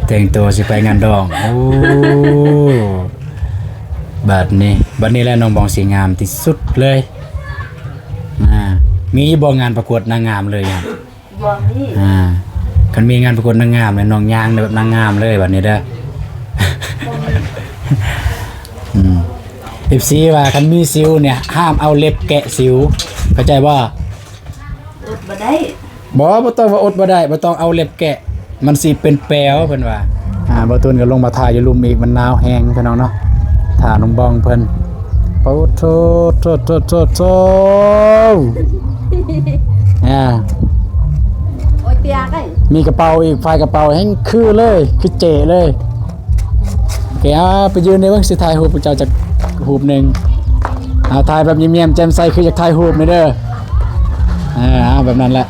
ແຕ່ງຕົວຊິໄປງານດອງ. ໂອ້ ບາດນີ້ ບາດນີ້ແຫຼະນ້ອງບອງຊິງາມທີ່ສຸດເລີຍ. ອ່າ ມີຢູ່ບໍ່ງານປະກວດນາງງາມເລີຍ? ບໍ່ມີ. ອ່າ ຄັນມີງານປະກວດນາງງາມແລ້ວ ນ້ອງຍ່າງແບບນາງງາມເລີຍບາດນີ້ເດີ. ບໍ່ມີ. ອືມ ເອັຟຊີ ວ່າຄັນມີສິວນີ້ ຫ້າມເອົາເລັບແກະສິວ ເຂົ້າໃຈບໍ່? ອົດບໍ່ໄດ້. ບໍ່ ບໍ່ຕ້ອງວ່າອົດບໍ່ໄດ້ ບໍ່ຕ້ອງເອົາເລັບແກະ ມັນຊິເປັນແປວ ເພິ່ນວ່າ. ອ່າ ບ່າວຕູນກໍລົງມາຖ່າຍຢູ່ລຸ່ມອີກ ມັນໜາວແຮງພີ່ນ້ອງເນາະ. ຖ້ານ້ອງບອງເພິ່ນ ໂອ້ໂທ້ ໂທ້ ໂທ້ ໂທ້ ໂທ້ ອ່າ ໂອ້ຍ ເຕຍກະ ມີກະເປົາອີກ ຝາຍກະເປົາແຮງຄືເລີຍ ຄືເຈ້ເລີຍ. ໂອເຄ ເອົາ ໄປຢືນໃນເບິ່ງ ຊິຖ່າຍຮູບເຈົ້າຈັກຮູບໜຶ່ງ. ເອົາ ຖ່າຍແບບຍິ້ມແຍ້ມແຈ່ມໃສ ຄືຢາກຖ່າຍຮູບນີ້ເດີ. ເອີ ເອົາ ແບບນັ້ນແຫຼະ.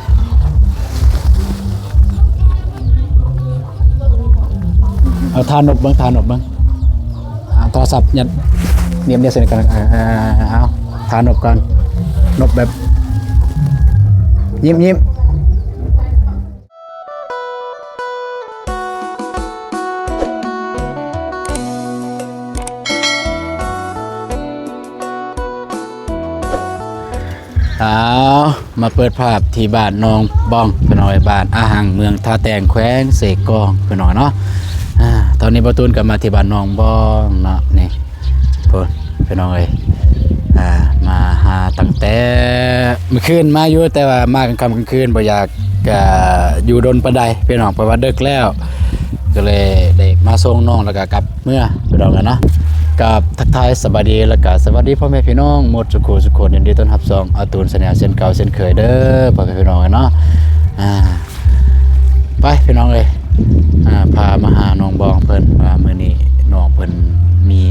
ເອົາ ທ່ານົບເບິ່ງ ທ່ານົບເບິ່ງ. ອ່າ ໂທລະສັບຍັດ ນຽມໆ ໃສ່ກັນ. ເອີ ເອົາ ທ່ານົບກ່ອນ ນົບແບບຍິ້ມໆ. ເອົາ ມາເປີດພາບທີ່ບ້ານໜອງບອງ ພີ່ນ້ອງເອີຍ, ບ້ານອາຫັງ ເມືອງທ່າແຕງ ແຂວງເຊກອງ ພີ່ນ້ອງເນາະ. ອ່າ ຕອນນີ້ບ່າວຕູນກໍມາທີ່ບ້ານໜອງບອງເນາະ ນີ້ ພຸ້ນ ພີ່ນ້ອງເອີຍ. ອ່າ ມາຫາຕັ້ງແຕ່ມື້ຄືນມາຢູ່ ແຕ່ວ່າມາກາງຄ່ຳກາງຄືນ ບໍ່ຢາກ ກະຢູ່ດົນປານໃດພີ່ນ້ອງ ເພາະວ່າເດິກແລ້ວ ກໍເລີຍໄດ້ມາສົ່ງນ້ອງ ແລ້ວກະກັບເມືອພີ່ນ້ອງເນາະ. ກະທັກທາຍສະບາຍດີ ແລ້ວກະສະຫວັດດີພໍ່ແມ່ພີ່ນ້ອງໝົດສູ່ຄູ່ສູ່ຄົນ. ຍິນດີຕ້ອນຮັບຊ່ອງອາຕູນແຊນແນວ ເຊັ່ນເກົ່າເຊັ່ນເຄີຍເດີ ພໍ່ແມ່ພີ່ນ້ອງເນາະ. ອ່າ ໄປພີ່ນ້ອງເອີຍ ອ່າ ພາມາຫານ້ອງບອງເພິ່ນ ວ່າມື້ນີ້ນ້ອງເພິ່ນມີ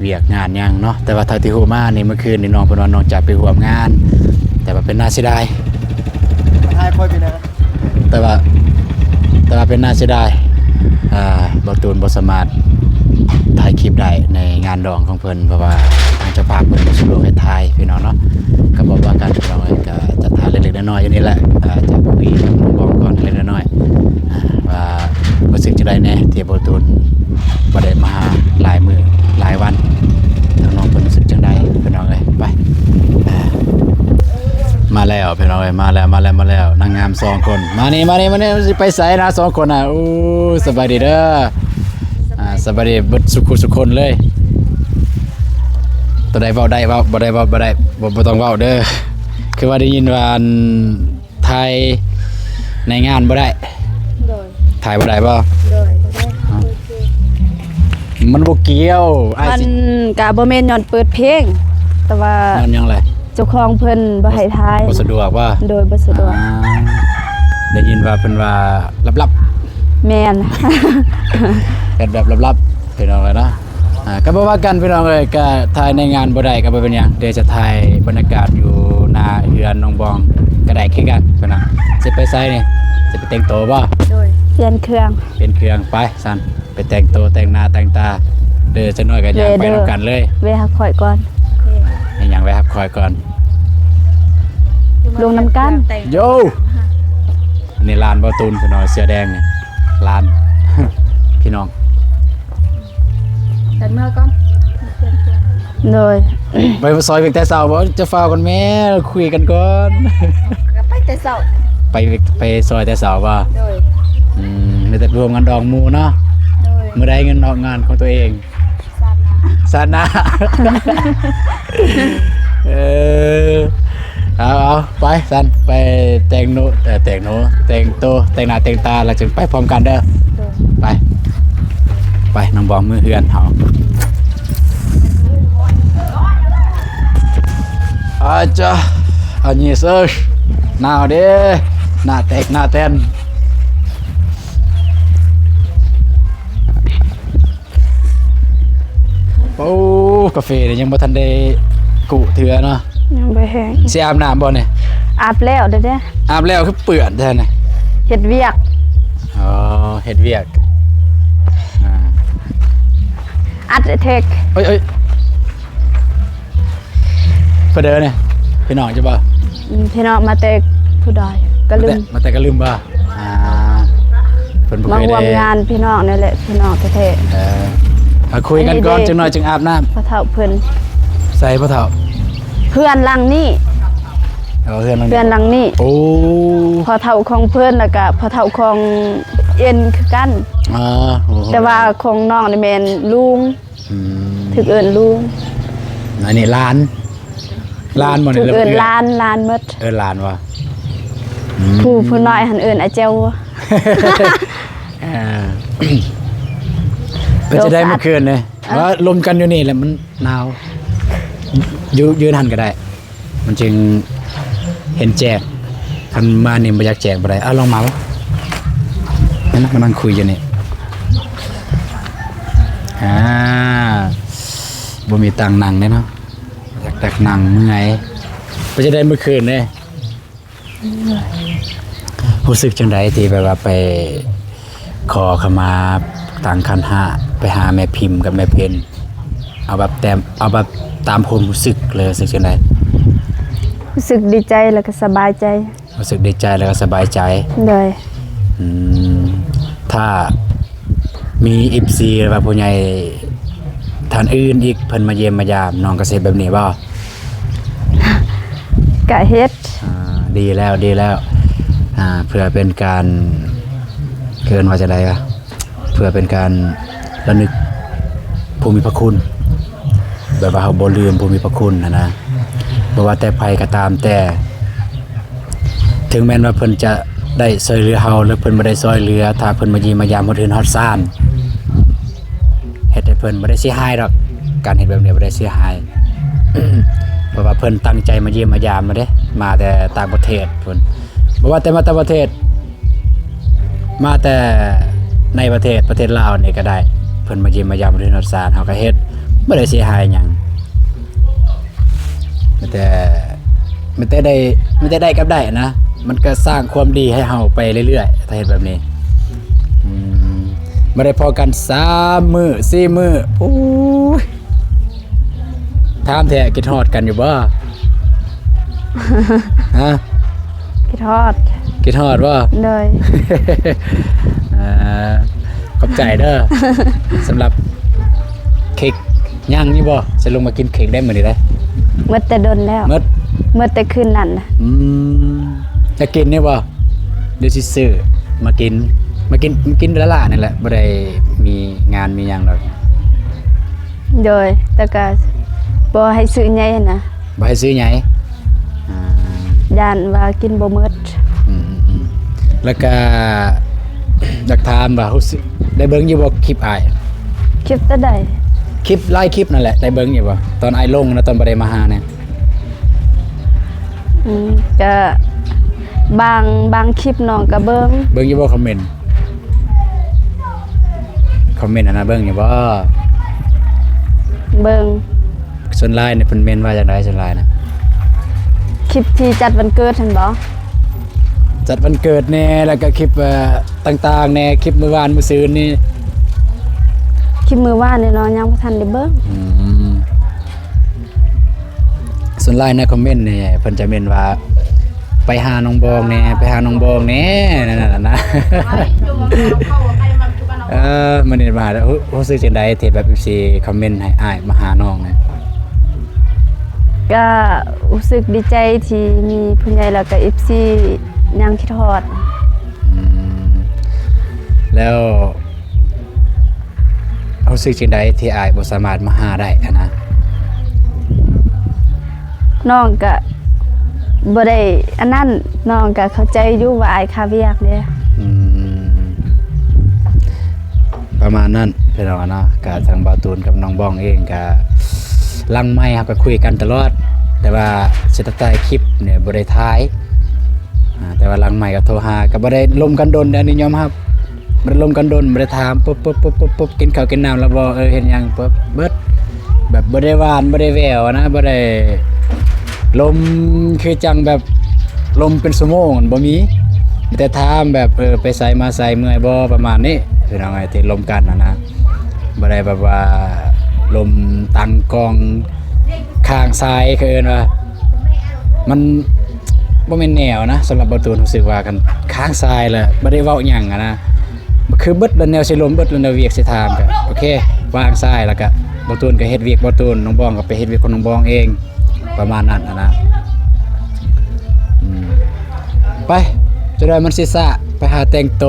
ວຽກງານຫຍັງເນາະ. ແຕ່ວ່າເທົ່າທີ່ຮູ້ມານີ້ ມື້ຄືນນີ້ນ້ອງເພິ່ນວ່ານ້ອງຈະໄປຮ່ວມງານ ແຕ່ວ່າເປັນໜ້າເສຍດາຍ ມາຖ່າຍຂ້ອຍເປັນຫຍັງ? ແຕ່ວ່າ ແຕ່ວ່າເປັນໜ້າເສຍດາຍ ອ່າ ບ່າວຕູນບໍ່ສາມາດຖ່າຍຄລິບໄດ້ໃນງານດອງຂອງເພິ່ນ ເພາະວ່າທາງເຈົ້າພາບເພິ່ນບໍ່ສະດວກໃຫ້ຖ່າຍພີ່ນ້ອງເນາະ. ກໍບໍ່ວ່າກັນພີ່ນ້ອງເອີຍ ກໍຈະຖ່າຍເລັກໆນ້ອຍໆຢູ່ນີ້ແຫຼະ ອ່າ ຈະຄຸຍກັບນ້ອງບອງກ່ອນເລັກໆນ້ອຍໆ ອ່າ ວ່າຮູ້ສຶກຈັ່ງໃດແດ່ທີ່ບ່າວຕູນບໍ່ໄດ້ມາຫາຫຼາຍມື້ຫຼາຍວັນ ທາງນ້ອງເພິ່ນຮູ້ສຶກຈັ່ງໃດພີ່ນ້ອງເອີຍ. ໄປ ອ່າ ມາແລ້ວພີ່ນ້ອງເອີຍ ມາແລ້ວ ມາແລ້ວ ມາແລ້ວ ນາງງາມສອງຄົນ. ມານີ້ ມານີ້ ມານີ້ ຊິໄປໃສນະສອງຄົນນະ? ໂອ້ ສະບາຍດີເດີ ອ່າ ສະບາຍດີເບິດສູ່ຄູ່ສູ່ຄົນເລີຍ. ຕົວໃດເວົ້າໄດ້ເວົ້າ ບໍ່ໄດ້ເວົ້າບໍ່ໄດ້ ບໍ່ ບໍ່ຕ້ອງເວົ້າເດີ. ຄືວ່າໄດ້ຍິນວ່າ ອັນ ຖ່າຍໃນງານບໍ່ໄດ້? ໂດຍ. ຖ່າຍບໍ່ໄດ້ບໍ່? ໂດຍ. ມັນບໍ່ກ່ຽວ ອ້າຍ ມັນ ຊິ ກະບໍ່ແມ່ນຍ້ອນເປີດເພງ ແຕ່ວ່າ ຍ້ອນຫຍັງລະ? ເຈົ້າຂອງເພິ່ນບໍ່ໃຫ້ຖ່າຍ ບໍ່ສະດວກບໍ່? ໂດຍ ບໍ່ສະດວກ. ອ່າ ໄດ້ຍິນວ່າເພິ່ນວ່າລັບໆ. ແມ່ນ ເຮັດແບບລັບໆ ພີ່ນ້ອງເອີຍເນາະ. ອ່າ ກໍບໍ່ວ່າກັນພີ່ນ້ອງເອີຍ ກໍຖ່າຍໃນງານບໍ່ໄດ້ກໍບໍ່ເປັນຫຍັງ ດຽວຈະຖ່າຍບັນຍາກາດຢູ່ໜ້າເຮືອນນ້ອງບອງກໍໄດ້ຄືກັນ. ເພິ່ນວ່າ ຊິໄປໃສນີ້? ຊິໄປແຕ່ງໂຕບໍ່? ໂດຍ. ປ່ຽນເຄື່ອງ ປ່ຽນເຄື່ອງ. ໄປຊັ້ນ ໄປແຕ່ງໂຕແຕ່ງໜ້າແຕ່ງຕາເດີ. ຈັກໜ້ອຍກໍຍ່າງໄປນຳກັນເລີຍ. ແວ່ຫາຂ້ອຍກ່ອນ. ແມ່ນຫຍັງ? ແວ່ຫາຂ້ອຍກ່ອນ. ລົງນຳກັນ. ໂຢ ອັນນີ້ຫຼານບ່າວຕູນພີ່ນ້ອງ ເສື້ອແດງນີ້ ຫຼານ ພີ່ນ້ອງ. ກັນເມືອກ່ອນ. ໂດຍ. ໄປຊອຍວຽກແຕ່ເຊົ້າບໍ່? ຈະຟ້າວກ່ອນແມ້ ຄຸຍກັນກ່ອນ. ກໍໄປແຕ່ເຊົ້າ. ໄປ ໄປຊອຍແຕ່ເຊົ້າບໍ່? ໂດຍ. ອືມ ມີແຕ່ໄປຮ່ວມງານດອງໝູ່ເນາະ. ໂດຍ. ມື້ໃດເງິນອອກງານຂອງຕົວເອງ? ຊາດໜ້າ. ເອີ ເອົາ ເອົາ ໄປຊັ້ນ ໄປແຕ່ງໂນ ເອີ ແຕ່ງໂນ ແຕ່ງໂຕ ແຕ່ງໜ້າແຕ່ງຕາ ແລ້ວຈຶ່ງໄປພ້ອມກັນເດີ. ໂດຍ. ໄປ ໄປ ນ້ອງບອງ ເມືອເຮືອນເຮົາ. ອາຈາ ອັນນີ້ເຊີ ໜາວເດ້ ໜ້າແຕກໜ້າແຕນ. ໂອ້ ກາເຟນີ້ຍັງບໍ່ທັນໄດ້ກຸເທື່ອເນາະ. ຍັງບໍ່ແຫ້ງ. ຊິອາບນ້ຳບໍ່ນີ້? ອາບແລ້ວເດ້ ອາບແລ້ວຄືເປື້ອນແທ້ນີ້? ເຮັດວຽກ. ອໍ ເຮັດວຽກ. ອ່າ ອັດເທກ. ເອີຍ ເອີຍ ເພິ່ນເດີນີ້ ພີ່ນ້ອງເຈົ້າບໍ່? ອືມ ພີ່ນ້ອງມາແຕ່ຜູ້ໃດກະລຶມ. ມາແຕ່ ມາແຕ່ກະລຶມບໍ່? ອ່າ ເພິ່ນ ມາຮ່ວມງານພີ່ນ້ອງນີ້ແຫຼະ ພີ່ນ້ອງແທ້ໆ. ເອີ ເອົາ ຄຸຍກັນກ່ອນ ອັນນີ້ເດ້ ຈັກໜ້ອຍຈຶ່ງອາບນ້ຳ. ພໍ່ເຖົ້າເພິ່ນ. ໃສພໍ່ເຖົ້າ? ເຮືອນຫຼັງນີ້. ເອີ ເຮືອນຫຼັງນີ້ ເຮືອນຫຼັງນີ້. ໂອ້ ພໍ່ເຖົ້າຂອງເພິ່ນ ແລ້ວກະພໍ່ເຖົ້າຂອງເອັນຄືກັນ. ອໍ ໂອ້ ແຕ່ວ່າຂອງນ້ອງນີ້ແມ່ນລຸງ. ອືມ ຖືກເອີ້ນລຸງ. ອັນນີ້ຫຼານ ຫຼານບໍ່ນີ້? ຖືກເອີ້ນຫຼານ ຫຼານໝົດ. ເອີ້ນຫຼານບໍ່? ອືມ ຜູ້ ຜູ້ນ້ອຍຫັ້ນເອີ້ນອາແຈ່ວ. ເອີ ເປັນຈັ່ງໃດເມື່ອຄືນນີ້? ເອີ ວ່າລົມກັນຢູ່ນີ້ແຫຼະ ມັນໜາວ. ຢູ່ ຢືນຫັ້ນກໍໄດ້. ມັນຈຶ່ງເຫັນແຈ້ງ. ຄັນມານີ້ບໍ່ຢາກແຈ້ງປານໃດ. ເອົາ ລອງມາເບິ່ງ. ນັ້ນນະ ມານັ່ງຄຸຍຢູ່ນີ້. ອ່າ ບໍ່ມີຕັ່ງນັ່ງເດ້ເນາະ. ຢາກ ຢາກນັ່ງເມື່ອຍ. ເປັນຈັ່ງໃດມື້ຄືນເດ້? ຮູ້ສຶກຈັ່ງໃດທີ່ແບບວ່າໄປ ຂໍຂະມາຕາງຂັນຫ້າ ໄປຫາແມ່ພິມກັບແມ່ເພັນ ເອົາແບບແຕ້ມ ເອົາແບບຕາມຄວາມຮູ້ສຶກເລີຍ ຮູ້ສຶກຈັ່ງໃດ? ຮູ້ສຶກດີໃຈ ແລ້ວກໍສະບາຍໃຈ. ຮູ້ສຶກດີໃຈ ແລ້ວກໍສະບາຍໃຈ. ໂດຍ. ອືມ ຖ້າມີເອັຟຊີ ຫຼືວ່າຜູ້ໃຫຍ່ທ່ານອື່ນອີກ ເພິ່ນມາຢ້ຽມມາຢາມ ນ້ອງກໍຊິເຮັດແບບນີ້ບໍ່? ກະເຮັດ. ອ່າ ດີແລ້ວ ດີແລ້ວ. ອ່າ ເພື່ອເປັນການ ເອີ້ນວ່າຈັ່ງໃດວະ? ເພື່ອເປັນການລະນຶກຜູ້ມີພະຄຸນ ແບບວ່າເຮົາບໍ່ລືມຜູ້ມີພະຄຸນຫັ້ນນະ. ບໍ່ວ່າແຕ່ໃຜກໍຕາມແຕ່ ເຖິງແມ່ນວ່າເພິ່ນຈະໄດ້ຊ່ວຍເຫຼືອເຮົາ ຫຼືເພິ່ນບໍ່ໄດ້ຊ່ວຍເຫຼືອ, ຖ້າເພິ່ນມາຢ້ຽມມາຢາມຮອດເຮືອນຮອດຊານ ເຮັດໃຫ້ເພິ່ນບໍ່ໄດ້ເສຍຫາຍດອກ. ການເຮັດແບບນີ້ບໍ່ໄດ້ເສຍຫາຍ ເພາະວ່າເພິ່ນຕັ້ງໃຈມາຢ້ຽມມາຢາມເດ້ ມາແຕ່ຕ່າງປະເທດພຸ້ນ. ບໍ່ວ່າແຕ່ມາຕ່າງປະເທດ ມາແຕ່ໃນປະເທດ ປະເທດລາວນີ້ກໍໄດ້ ເພິ່ນມາຢ້ຽມມາຢາມເຮືອນຮອດຊານ ເຮົາກໍເຮັດ ບໍ່ໄດ້ເສຍຫາຍຫຍັງ. ມີແຕ່ ມີແຕ່ໄດ້ ມີແຕ່ໄດ້ກັບໄດ້ນະ. ມັນກໍສ້າງຄວາມດີໃຫ້ເຮົາໄປເລື້ອຍໆ ຖ້າເຮັດແບບນີ້. ອືມ ບໍ່ໄດ້ພໍ້ກັນສາມມື້ ສີ່ມື້ ໂອ້ຍ ຖາມແທ້ ຄິດຮອດກັນຢູ່ບໍ່? ຮະ? ຄິດຮອດ. ຄິດຮອດບໍ່? ໂດຍ. ເອີ ຂອບໃຈເດີ ສຳລັບເຄັກ. ຍັງຢູ່ບໍ່? ຊິລົງມາກິນເຄັກໄດ້ມື້ນີ້ໄດ໋. ໝົດແຕ່ດົນແລ້ວ. ໝົດ? ໝົດແຕ່ຄືນນັ້ນນະ. ອືມ ຢາກກິນນີ້ບໍ່? ດຽວຊິຊື້ມາກິນ ມາກິນ ມາກິນຫຼ້າໆນີ້ແຫຼະ ບໍ່ໄດ້ມີງານມີຫຍັງດອກ. ໂດຍ ແຕ່ກະບໍ່ໃຫ້ຊື້ໃຫຍ່ຫັ້ນນະ. ບໍ່ໃຫ້ຊື້ໃຫຍ່? ອ່າ ຢ້ານວ່າກິນບໍ່ໝົດ. ອືມໆໆ ແລ້ວກະຢາກຖາມວ່າ ຮູ້ສຶກ ໄດ້ເບິ່ງຢູ່ບໍ່ຄລິບອ້າຍ? ຄລິບຕົວໃດ? ຄລິບ ຫຼາຍຄລິບນັ້ນແຫຼະ ໄດ້ເບິ່ງຢູ່ບໍ່? ຕອນອ້າຍລົງນະ ຕອນບໍ່ໄດ້ມາຫານະ. ອືມ ກະບາງ ບາງຄລິບນ້ອງກະເບິ່ງ. ເບິ່ງຢູ່ບໍ່ຄອມເມັນ? ຄອມເມັນຫັ້ນນະ ເບິ່ງຢູ່ບໍ່? ເບິ່ງ. ສ່ວນຫຼາຍນີ້ເພິ່ນເມັນວ່າຈັ່ງໃດ ສ່ວນຫຼາຍນະ? ຄລິບທີ່ຈັດວັນເກີດຫັ້ນບໍ່? ຈັດວັນເກີດແດ່ ແລ້ວກະຄລິບ ເອີ ຕ່າງໆແດ່ ຄລິບມື້ວານມື້ຊືນນີ້. ຄລິບມື້ວານນີ້ເນາະ ຍັງບໍ່ທັນໄດ້ເບິ່ງ. ອືມ ສ່ວນຫຼາຍໃນຄອມເມັນນີ້ ເພິ່ນຈະເມັນວ່າ ໄປຫານ້ອງບອງແດ່ ໄປຫານ້ອງບອງແດ່ ນັ້ນນະ. ເອີ ມື້ນີ້ມາ ຮູ້ ຮູ້ສຶກຈັ່ງໃດທີ່ແບບ ເອັຟຊີ ຄອມເມັນໃຫ້ອ້າຍມາຫານ້ອງນະ? ກະຮູ້ສຶກດີໃຈທີ່ມີຜູ້ໃຫຍ່ ແລ້ວກະ ເອັຟຊີ ຍັງຄິດຮອດ. ອືມ ແລ້ວ ຮູ້ສຶກຈັ່ງໃດທີ່ອ້າຍບໍ່ສາມາດມາຫາໄດ້ຫັ້ນນະ? ນ້ອງກະບໍ່ໄດ້ອັນນັ້ນ ນ້ອງກະເຂົ້າໃຈຢູ່ວ່າອ້າຍຄາວຽກເດ້. ອືມ ປະມານນັ້ນພີ່ນ້ອງເນາະ. ກະທາງບ່າວຕູນກັບນ້ອງບອງເອງກະ ຫຼັງໄມເຮົາກະຄຸຍກັນຕະຫຼອດ ແຕ່ວ່າຊິໄດ້ຖ່າຍຄລິບນີ້ບໍ່ໄດ້ຖ່າຍ. ອ່າ ແຕ່ວ່າຫຼັງໄມກະໂທຫາ ກະບໍ່ໄດ້ລົມກັນດົນເດ້ ອັນນີ້ຍອມຮັບ. ບໍ່ໄດ້ລົມກັນດົນ ບໍ່ໄດ້ຖາມ ປຶບ ປຶບ ປຶບ ປຶບ ກິນເຂົ້າກິນນ້ຳແລ້ວບໍ່ ເອີ ເຮັດຫຍັງ ປຶບ ເບິດ. ແບບບໍ່ໄດ້ຫວານ ບໍ່ໄດ້ແຫວວນະ ບໍ່ໄດ້ລົມຄືຈັ່ງແບບລົມເປັນຊົ່ວໂມງ ມັນບໍ່ມີ. ມີແຕ່ຖາມແບບ ເອີ ໄປໃສມາໃສ ເມື່ອຍບໍ່ ປະມານນີ້ ພີ່ນ້ອງເອີຍ ທີ່ລົມກັນຫັ້ນນະ. ບໍ່ໄດ້ແບບວ່າລົມຕັງກອງຄ້າງຊາຍ ເຂົາເອີ້ນວ່າ ມັນບໍ່ແມ່ນແນວນະ. ສຳລັບບ່າວຕູນ ຮູ້ສຶກວ່າຄັນຄ້າງຊາຍແລ້ວບໍ່ໄດ້ເວົ້າຫຍັງຫັ້ນນະ ມັນ ຄືເບິດແລ້ວແນວຊິລົມ ເບິດແລ້ວແນວວຽກຊິຖາມ ກໍໂອເຄ ວາງສາຍ ແລ້ວກໍບ່າວຕູນກໍເຮັດວຽກບ່າວຕູນ ນ້ອງບອງກໍໄປເຮັດວຽກຂອງນ້ອງບອງເອງ ປະມານນັ້ນຫັ້ນນະ. ອືມ ໄປ ຈະໄດ້ມັນຊິສະ ໄປຫາແຕ່ງໂຕ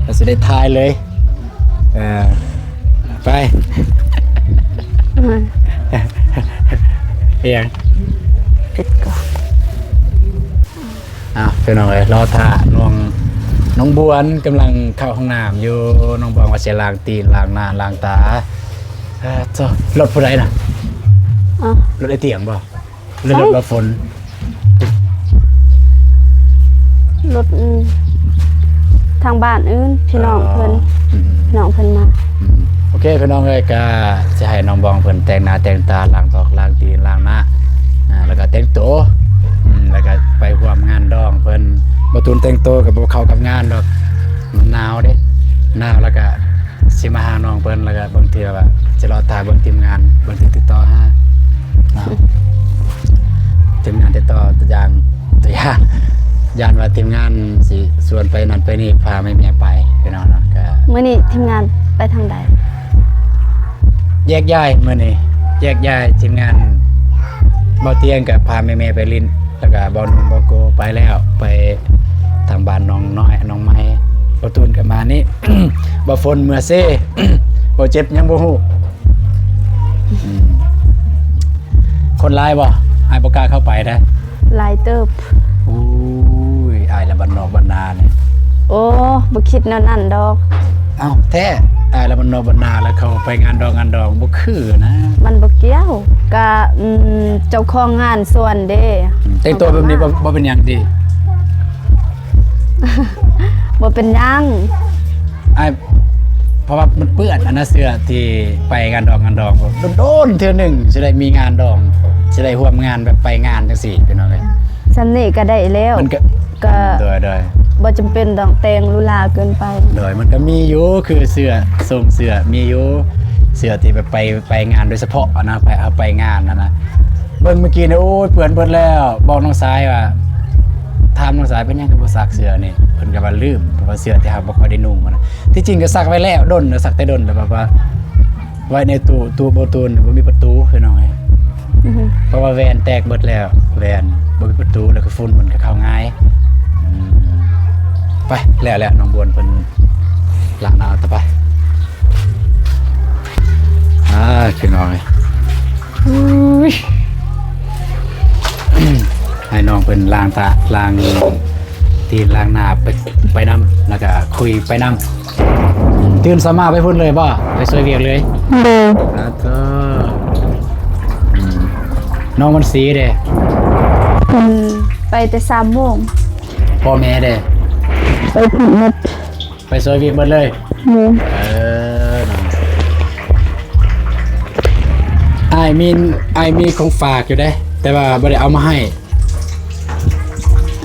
ແລ້ວຊິໄດ້ຖ່າຍເລີຍ. ເອີ ໄປ ອືມ ອີຫຍັງ? ປິດກ່ອນ. ອ້າວ ພີ່ນ້ອງເອີຍ ລໍຖ້ານ້ອງ ນ້ອງບວນກຳລັງເຂົ້າຫ້ອງນ້ຳຢູ່ ນ້ອງບອງວ່າຊິລ້າງຕີນ ລ້າງໜ້າ ລ້າງຕາ. ເອີ ໂທ້ ລົດຜູ້ໃດນະ? ອ້າວ ລົດໄອ້ຕຽງບໍ່? ຫຼືລົດບ່າວຝົນ? ລົດ ອືມ ທາງບ້ານອື່ນ ພີ່ນ້ອງເພິ່ນ ອໍ ອືມ ນ້ອງເພິ່ນມາ. ອືມ ໂອເຄ ພີ່ນ້ອງເອີຍ ກະຊິໃຫ້ນ້ອງບອງເພິ່ນແຕ່ງໜ້າແຕ່ງຕາ ລ້າງຕອກລ້າງຕີນ ລ້າງໜ້າ ອ່າ ແລ້ວກະແຕ່ງໂຕ ອືມ ແລ້ວກະໄປຮ່ວມງານດອງເພິ່ນ. ບໍ່ຕູນແຕ່ງໂຕກໍບໍ່ເຂົ້າກັບງານດອກ ມັນໜາວເດ້ ໜາວ ແລ້ວກະ ຊິມາຫານ້ອງເພິ່ນ ແລ້ວກໍບາງເທື່ອວ່າຊິລໍຖ້າເບິ່ງທີມງານ ເບິ່ງທີ່ຕິດຕໍ່ຫາເນາະ ທີມງານຕິດຕໍ່ ຢ້ານ ຢ້ານ ຢ້ານວ່າທີມງານຊິຊວນໄປນັ້ນໄປນີ້ ພາແມ່ໆໄປ ພີ່ນ້ອງເນາະ. ກໍມື້ນີ້ທີມງານໄປທາງໃດ? ແຍກຍ້າຍ ມື້ນີ້ແຍກຍ້າຍ ທີມງານ ເບົາຕຽງກໍພາແມ່ໆໄປຫຼິ້ນ ແລ້ວກະບ່າວໜຸ່ມ ບ່າວໂກໄປແລ້ວ ໄປທາງບ້ານນ້ອງນ້ອຍ ນ້ອງໃໝ່. ບ່າວຕູນກໍມານີ້ ບ່າວຝົນເມືອເຊ ບ່າວເຈັບຍັງບໍ່ຮູ້. ອືມ ຄົນຫຼາຍບໍ່? ອ້າຍບໍ່ກ້າເຂົ້າໄປເດ້. ຫຼາຍເຕີບ. ໂອ້ຍ ອ້າຍລະບ້ານນອກບ້ານນານີ້. ໂອ້ ບໍ່ຄິດແນວນັ້ນດອກ. ເອົ້າ ແທ້ ອ້າຍລະບ້ານນອກບ້ານນາ ແລ້ວເຂົ້າໄປງານດອງງານດອງ ບໍ່ຄືນະ. ມັນບໍ່ກ່ຽວ ກະ ອືມ ເຈົ້າຂອງງານຊວນເດ້. ອືມ ແຕ່ງຕົວແບບນີ້ ເຮົາກໍ ບໍ່ ບໍ່ເປັນຫຍັງຕິ? ບໍ່ເປັນຫຍັງ ອ້າຍ ເພາະວ່າມັນເປື້ອນຫັ້ນນະ ເສື້ອທີ່ໄປງານດອງງານດອງ ໂດນໆເທື່ອໜຶ່ງຊິໄດ້ມີງານດອງ ຊິໄດ້ຮ່ວມງານແບບໄປງານຈັ່ງຊີ້ ພີ່ນ້ອງເອີຍ. ສ່ຳນີ້ກໍໄດ້ແລ້ວ ມັນກໍ ກໍ ໂດຍໆ ບໍ່ຈຳເປັນຕ້ອງແຕ່ງຫຼູຫຼາເກີນໄປ. ໂດຍ ມັນກໍມີຢູ່ ຄືເສື້ອ ຊົງເສື້ອມີຢູ່ ເສື້ອທີ່ແບບໄປ ໄປງານໂດຍສະເພາະຫັ້ນນະ ໄປ ເອົາໄປງານຫັ້ນນະ. ເບິ່ງມື້ກີ້ນີ້ ໂອ້ຍ ເປື້ອນເບິດແລ້ວ. ບອກນ້ອງຊາຍວ່າ ຖາມນ້ອງຊາຍ ເປັນຫຍັງຄືບໍ່ຊັກເສື້ອນີ້? ເພິ່ນກໍວ່າລືມ ເພາະວ່າເສື້ອທີ່ເຮົາບໍ່ຄ່ອຍໄດ້ນຸ່ງຫັ້ນນະ. ທີ່ຈິງກໍຊັກໄວ້ແລ້ວ ດົນແລ້ວ ຊັກແຕ່ດົນແລ້ວ ແບບວ່າ ໄວ້ໃນຕູ້ ຕູ້ບໍ່ຕູນ ບໍ່ມີປະຕູ ພີ່ນ້ອງເອີຍ. ອືຮຶ ເພາະວ່າແວ່ນແຕກເບິດແລ້ວ ແວ່ນບໍ່ມີປະຕູ ແລ້ວກໍຝຸ່ນມັນກໍເຂົ້າງ່າຍ. ອືມ ໄປ ແລ້ວແຫຼະ ນ້ອງບວນເພິ່ນລ້າງໜ້າຕໍ່ໄປ. ອ່າ ພີ່ນ້ອງເອີຍ ອຸ້ຍ ໃຫ້ນ້ອງເພິ່ນລ້າງຕາ ລ້າງຕີນ ລ້າງໜ້າໄປ ໄປນຳ ແລ້ວກໍຄຸຍໄປນຳ. ຕື່ນເຊົ້າມາໄປພຸ້ນເລີຍບໍ່? ໄປຊ່ວຍວຽກເລີຍ? ໂດຍ. ອາເທີ ອືມ ນ້ອງວັນສີເດ? ເພິ່ນໄປແຕ່ສາມໂມງ. ພໍ່ແມ່ເດ? ໄປພຸ້ນໝົດ. ໄປຊ່ວຍວຽກເບິດເລີຍ? ໂດຍ. ເອີ ອ້າຍມີ ອ້າຍມີຂອງຝາກຢູ່ເດ້ ແຕ່ວ່າບໍ່ໄດ້ເອົາມາໃຫ້.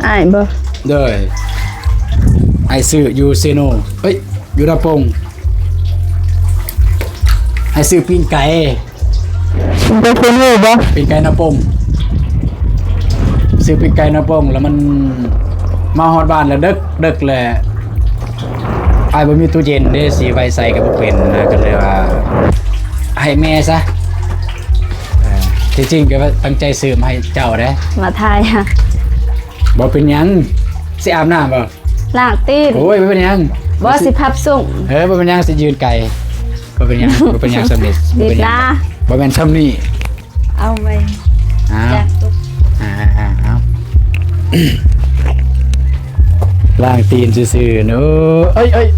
ອ້າຍບໍ່? ໂດຍ. ອ້າຍຊື້ຢູ່ເຊໂນ ເອີຍ ຢູ່ນາປົງ. ອ້າຍຊື້ປີ້ງໄກ່. ປີ້ງໄກ່ເຊໂນບໍ່? ປີ້ງໄກ່ນາປົງ. ຊື້ປີ້ງໄກ່ນາປົງ ແລ້ວມັນມາຮອດບ້ານແລ້ວເດິກ ເດິກແລ້ວ ອ້າຍບໍ່ມີຕູ້ເຢັນເດ້ ຊິໄວ້ໃສ່ກໍບໍ່ເປັນນະ ກໍເລີຍວ່າໃຫ້ແມ່ຊະ. ເອີ ທີ່ຈິງກໍວ່າຕັ້ງໃຈຊື້ມາໃຫ້ເຈົ້າເດ້. ມາຖ່າຍຫະ? ບໍ່ເປັນຫຍັງ. ຊິອາບນ້ຳບໍ່? ລ້າງຕີນ. ໂອ້ຍ ບໍ່ເປັນຫຍັງ. ບໍ່ ຊິພັບສົ່ງ. ເອີ ບໍ່ເປັນຫຍັງ ຊິຢືນໄກ. ບໍ່ເປັນຫຍັງ ບໍ່ເປັນຫຍັງ ສ່ຳນີ້ ບໍ່ເປັນຫຍັງ. ບໍ່ແມ່ນສ່ຳນີ້. ເອົາໄວ້ ອ້າວ ເອົາ ລ້າງຕີນຊື່ໆ ເນາະ. ເອີຍ ເອີຍ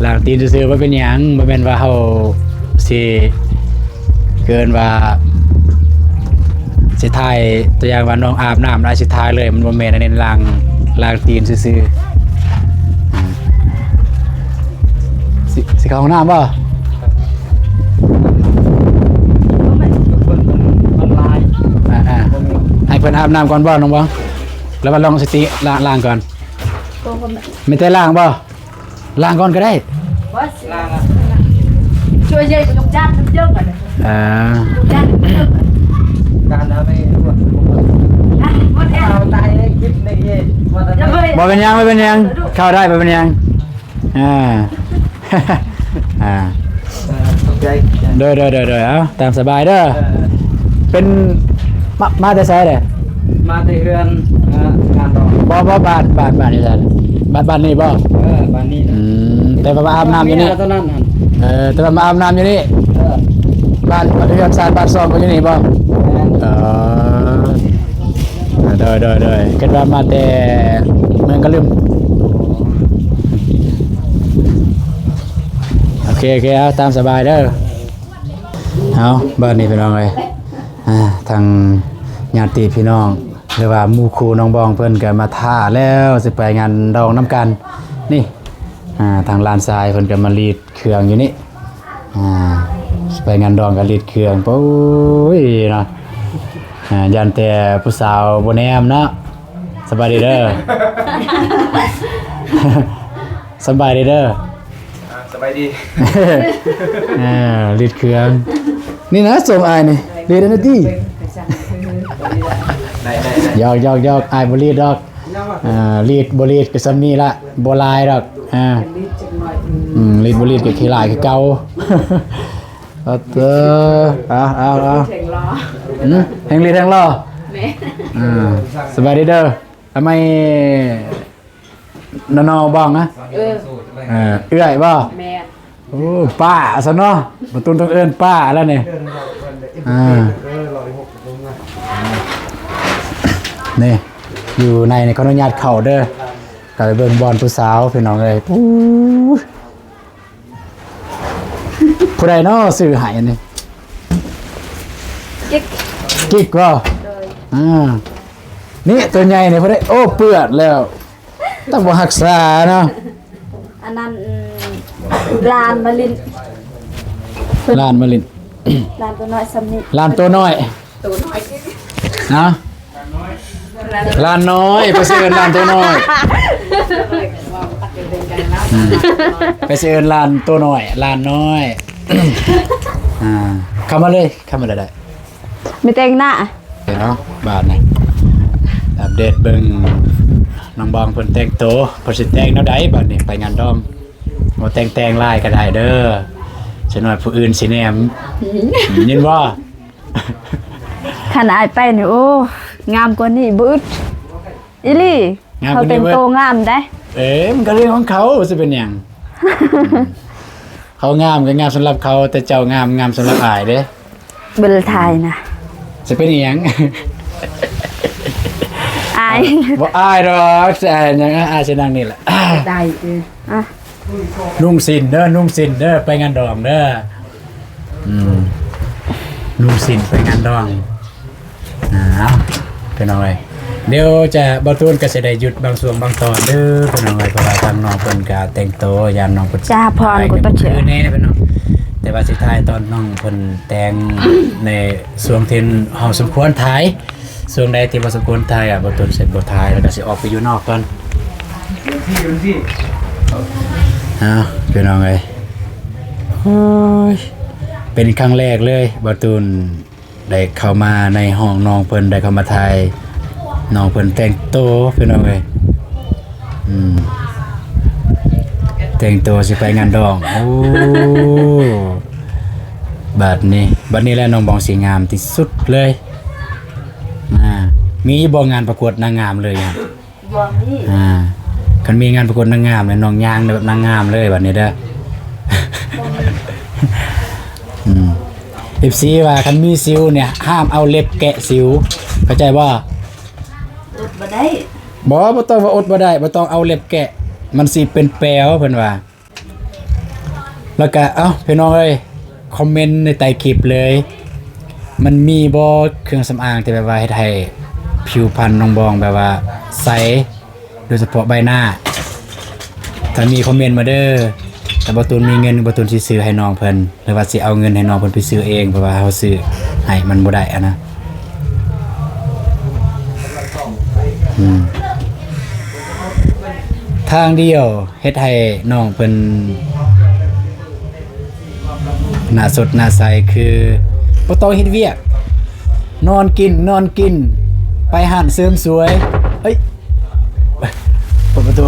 ລ້າງຕີນຊື່ໆ ບໍ່ເປັນຫຍັງ. ບໍ່ແມ່ນວ່າເຮົາຊິ ເກີນວ່າ ຊິຖ່າຍຕົວຢ່າງວ່ານ້ອງອາບນ້ຳແລ້ວຊິຖ່າຍເລີຍ ມັນບໍ່ແມ່ນ. ອັນນີ້ລ້າງ ລ້າງຕີນຊື່ໆ. ອືມ ຊິ ຊິເຂົ້າຫ້ອງນ້ຳບໍ່? ອ່າໆ ໃຫ້ເພິ່ນອາບນ້ຳກ່ອນບໍ່ ນ້ອງບອງ? ແລ້ວມາລອງສະຕິ ລ້າງ ລ້າງກ່ອນ. ແມ່ນແຕ່ລ້າງບໍ່? ລ້າງກ່ອນກໍໄດ້. ເອີ ບໍ່ເປັນຫຍັງ ບໍ່ເປັນຫຍັງ ເຂົ້າໄດ້ ບໍ່ເປັນຫຍັງ. ອ່າ ອ່າ ເອີ ຂອບໃຈ ຂອບໃຈ ໂດຍ ໂດຍ ໂດຍ ໂດຍ ເອົາ ຕາມສະບາຍເດີ ເອີ ເປັນ ມາ ມາແຕ່ໃສເດີ? ມາແຕ່ເຮືອນ ເອີ ງານດອງ ບໍ່ ບໍ່ ບ້ານ ບ້ານ ບ້ານຢູ່ໃສ? ບ້ານ ບ້ານນີ້ບໍ່? ເອີ ບ້ານນີ້ ອືມ ແຕ່ວ່າມາອາບນ້ຳຢູ່ນີ້ ເທົ່ານັ້ນຫັ້ນ ເອີ ແຕ່ວ່າມາອາບນ້ຳຢູ່ນີ້ ເອີ ບ້ານ ເຮືອນຊານບ້ານຊ່ອງກໍຢູ່ນີ້ບໍ່? ແມ່ນ ເອີ ໂດຍ ໂດຍ ໂດຍ ຄິດວ່າມາແຕ່ເມືອງກະລຶມ ໂອເຄ ໂອເຄ ເອົາ ຕາມສະບາຍເດີ ເອົາ ບາດນີ້ພີ່ນ້ອງເອີຍ ອ່າ ທາງຍາດຕິພີ່ນ້ອງ ຫຼືວ່າໝູ່ຄູ່ນ້ອງບອງເພິ່ນກໍມາຖ້າແລ້ວ ຊິໄປງານດອງນຳກັນ ນີ້ ອ່າ ທາງຫຼານຊາຍເພິ່ນກໍມາລີດເຄື່ອງຢູ່ນີ້ ອ່າ ຊິໄປງານດອງກໍລີດເຄື່ອງ ໂອ້ຍເນາະ ອ່າ ຢ້ານແຕ່ຜູ້ສາວບໍ່ແນມເນາະ ສະບາຍດີເດີ ສະບາຍດີເດີ ອ່າ ສະບາຍດີ ອ່າ ລີດເຄື່ອງ ນີ້ນະ ສົ່ງອ້າຍນີ້ ລີດອັນນີ້ຕິ ໄດ້ ໄດ້ ໄດ້ ຢອກ ຢອກ ຢອກ ອ້າຍບໍ່ລີດດອກ ອ່າ ລີດບໍ່ລີດກໍສ່ຳນີ້ລະ ບໍ່ຫຼາຍດອກ ອ່າ ອືມ ລີດບໍ່ລີດກໍຂີ້ຫຼາຍຄືເກົ່າ ເອີ ເອີ ເອົາ ເອົາ ເອົາ ແຮງຫຼໍ່ ຫືມ ແຮງລີດແຮງຫຼໍ່ ແມ່ນ ອ່າ ສະບາຍດີເດີ ທຳໄມ ນ້ອງໆ ບອງນະ ເອີ ເອີ ເອື້ອຍບໍ່? ແມ່ນ ໂອ້ ປ້າຊັ້ນເນາະ ປະຕູນຕ້ອງເອີ້ນປ້າແລ້ວນີ້ ອ່າ ນີ້ ຢູ່ໃນນີ້ ຂໍອະນຸຍາດເຂົ້າເດີ ກໍໄປເບິ່ງບ່ອນຜູ້ສາວ ພີ່ນ້ອງເອີຍ ປູ້ ຜູ້ໃດເນາະຊື້ໃຫ້ອັນນີ້? ກິກ ກິກບໍ່? ໂດຍ ອ່າ ນີ້ຕົວໃຫຍ່ນີ້ຜູ້ໃດ? ໂອ້ ເປື້ອນແລ້ວ ຕ້ອງບໍ່ຮັກສາເນາະ ອັນນັ້ນ ອືມ ຫຼານມາຫຼິ້ນ ຫຼານມາຫຼິ້ນ ຫຼານຕົວນ້ອຍສ່ຳນີ້ ຫຼານຕົວນ້ອຍ ໂຕນ້ອຍ ເນາະ ຫຼານນ້ອຍ ໄປຊິເອີ້ນຫຼານໂຕນ້ອຍ ອືມ ໄປຊິເອີ້ນຫຼານໂຕນ້ອຍ ຫຼານນ້ອຍ ອ່າ ເຂົ້າມາເລີຍ ເຂົ້າມາເລີຍໄດ້ ມີແຕ່ງໜ້າ ເນາະ ບາດນີ້ ອັບເດດເບິ່ງນ້ອງບອງເພິ່ນແຕ່ງໂຕ ເພິ່ນຊິແຕ່ງແນວໃດບາດນີ້ ໄປງານດອງ ບໍ່ແຕ່ງ ແຕ່ງຫຼາຍກໍໄດ້ເດີ ສະໜ້ອຍຜູ້ອື່ນຊິແນມ ອືມ ຍິນບໍ່? ຄັນອ້າຍໄປນີ້ ໂອ້ ງາມກວ່ານີ້ບໍ່ອຶດ ອີ່ຫຼີ ງາມກວ່ານີ້ ເຂົາແຕ່ງໂຕງາມໄດ໋ ເອີ ມັນກໍເລື່ອງຂອງເຂົາ ຊິເປັນຫຍັງ ເຂົາງາມກໍງາມສຳລັບເຂົາ ແຕ່ເຈົ້າງາມ ງາມສຳລັບອ້າຍເດ້ ເບິ່ງຖ່າຍນະ ຊິເປັນອີ່ຫຍັງ ອາຍ ບໍ່ອາຍດອກ ຊິອາຍຫຍັງ ອາຍຊິນັ່ງນີ້ແຫຼະ ໄດ້ເອີ ອ່ະ ນຸ່ງສິ້ນເດີ ນຸ່ງສິ້ນເດີ ໄປງານດອງເດີ ອືມ ນຸ່ງສິ້ນໄປງານດອງ ອ້າວ ພີ່ນ້ອງເອີຍ ດຽວຈະ ບ່າວຕູນກໍຊິໄດ້ຢຸດບາງຊ່ວງບາງຕອນເດີ ພີ່ນ້ອງເອີຍ ເພາະວ່າທາງນ້ອງເພິ່ນກໍແຕ່ງໂຕ ຢ້ານນ້ອງເພິ່ນ ຈ້າ ພອນ ກໍຕ້ອງເຊີນ ແນ່ພີ່ນ້ອງ ແຕ່ວ່າຊິຖ່າຍຕອນນ້ອງເພິ່ນແຕ່ງໃນຊ່ວງທີ່ເຮົາສົມຄວນຖ່າຍ ຊ່ວງໃດທີ່ບໍ່ສົມຄວນຖ່າຍ ອາ ບ່າວຕູນຊິບໍ່ຖ່າຍ ແລ້ວກໍຊິອອກໄປຢູ່ນອກກ່ອນ ອ້າວ ພີ່ນ້ອງເອີຍ ໂອ້ຍ ເປັນຄັ້ງແລກເລີຍ ບ່າວຕູນໄດ້ເຂົ້າມາໃນຫ້ອງນ້ອງເພິ່ນ ໄດ້ເຂົ້າມາຖ່າຍນ້ອງເພິ່ນແຕ່ງໂຕ ພີ່ນ້ອງເອີຍ ອືມ ແຕ່ງໂຕຊິໄປງານດອງ ໂອ້ ບາດນີ້ ບາດນີ້ແຫຼະນ້ອງບອງຊິງາມທີ່ສຸດເລີຍ ອາ ມີຢູ່ບໍ່ງານປະກວດນາງງາມເລີຍຫຍັງ? ບໍ່ມີ ອາ ຄັນມີງານປະກວດນາງງາມແລ້ວ ນ້ອງຍ່າງແບບນາງງາມເລີຍບາດນີ້ເດີ ບໍ່ມີ ອືມ ເອັຟຊີ ວ່າຄັນມີສິວນີ້ ຫ້າມເອົາເລັບແກະສິວ ເຂົ້າໃຈບໍ່? ອົດບໍ່ໄດ້ ບໍ່ ບໍ່ຕ້ອງວ່າອົດບໍ່ໄດ້ ບໍ່ຕ້ອງເອົາເລັບແກະ ມັນຊິເປັນແປວ ເພິ່ນວ່າ. ແລ້ວກະ ເອົ້າ ພີ່ນ້ອງເອີຍ ຄອມເມັນໃນໃຕ້ຄລິບເລີຍ ມັນມີບໍ່ເຄື່ອງສຳອາງທີ່ແບບວ່າເຮັດໃຫ້ຜິວພັນນ້ອງບອງແບບວ່າໃສ ໂດຍສະເພາະໃບໜ້າ? ຖ້າມີຄອມເມັນມາເດີ ຖ້າບ່າວຕູນມີເງິນ ບ່າວຕູນຊິຊື້ໃຫ້ນ້ອງເພິ່ນ ຫຼືວ່າຊິເອົາເງິນໃຫ້ນ້ອງເພິ່ນໄປຊື້ເອງ ເພາະວ່າເຮົາຊື້ໃຫ້ມັນບໍ່ໄດ້ຫັ້ນນະ ອືມ ທາງດຽວ ເຮັດໃຫ້ນ້ອງເພິ່ນໜ້າສົດໜ້າໃສ ຄືບໍ່ຕ້ອງເຮັດວຽກ ນອນກິນ ນອນກິນ ໄປຮ້ານເສີມສວຍ ເອີຍ ເປີດປະຕູ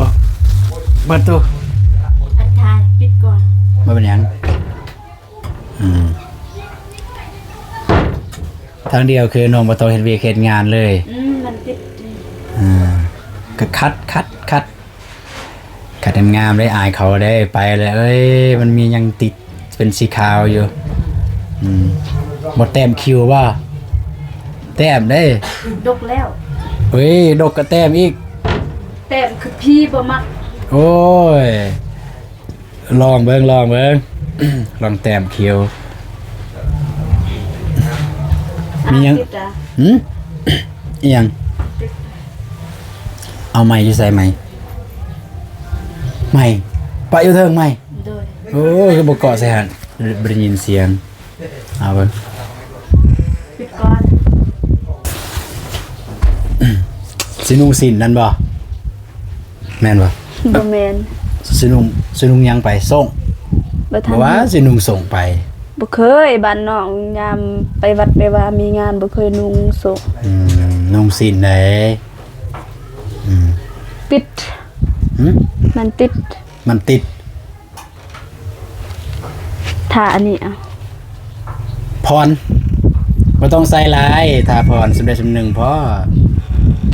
ເປີດປະຕູ ບໍ່ເປັນຫຍັງ. ອືມ ທາງດຽວຄືນ້ອງບໍ່ຕ້ອງເຮັດວຽກເຮັດງານເລີຍ. ອືມ ມັນຕິດນີ້. ອ່າ ກໍຂັດ ຂັດ ຂັດ ຂັດໃຫ້ມັນງາມເດ້ ອາຍເຂົາເດ້. ໄປແລ້ວ ເອີຍ ມັນມີຫຍັງຕິດເປັນສີຂາວຢູ່. ອືມ ບໍ່ແຕ້ມຄິ້ວບໍ່? ແຕ້ມເດ້. ດົກແລ້ວ. ເອີຍ ດົກກໍແຕ້ມອີກ. ແຕ້ມຄືຜີບໍ່ມັກ. ໂອ້ຍ ລອງເບິ່ງ ລອງເບິ່ງ ລອງແຕ້ມຄິ້ວ. ມີຫຍັງ? ຫຶ? ອີຫຍັງ? ເອົາໄມ້ຢູ່ໃສ? ໄມ້ ໄມ້ ປະຢູ່ເທິງໄມ້. ໂດຍ. ໂອ້ຍ ຄືບໍ່ເກາະໃສ່ຫັ້ນ ບໍ່ໄດ້ຍິນສຽງ. ເອົາເບິ່ງ ປິດກ່ອນ. ຊິນຸ່ງສິ້ນນັ້ນບໍ່? ແມ່ນບໍ່? ບໍ່ແມ່ນ. ຊິນຸ່ງ ຊິນຸ່ງຫຍັງໄປ? ໂສ້ງ? ບໍ່ທັນ ບໍ່ວ່າຊິນຸ່ງໂສ້ງໄປ. ບໍ່ເຄີຍ. ບ້ານນ້ອງຍາມໄປວັດໄປວາມີງານ ບໍ່ເຄີຍນຸ່ງໂສ້ງ. ອືມ ນຸ່ງສິ້ນໃດ. ອືມ ຕິດ. ຫຶ? ມັນຕິດ. ມັນຕິດ. ທາອັນນີ້ເອົາ ຜ່ອນ ບໍ່ຕ້ອງໃສ່ຫຼາຍ. ທາຜ່ອນສ່ຳໃດສ່ຳໜຶ່ງພໍ.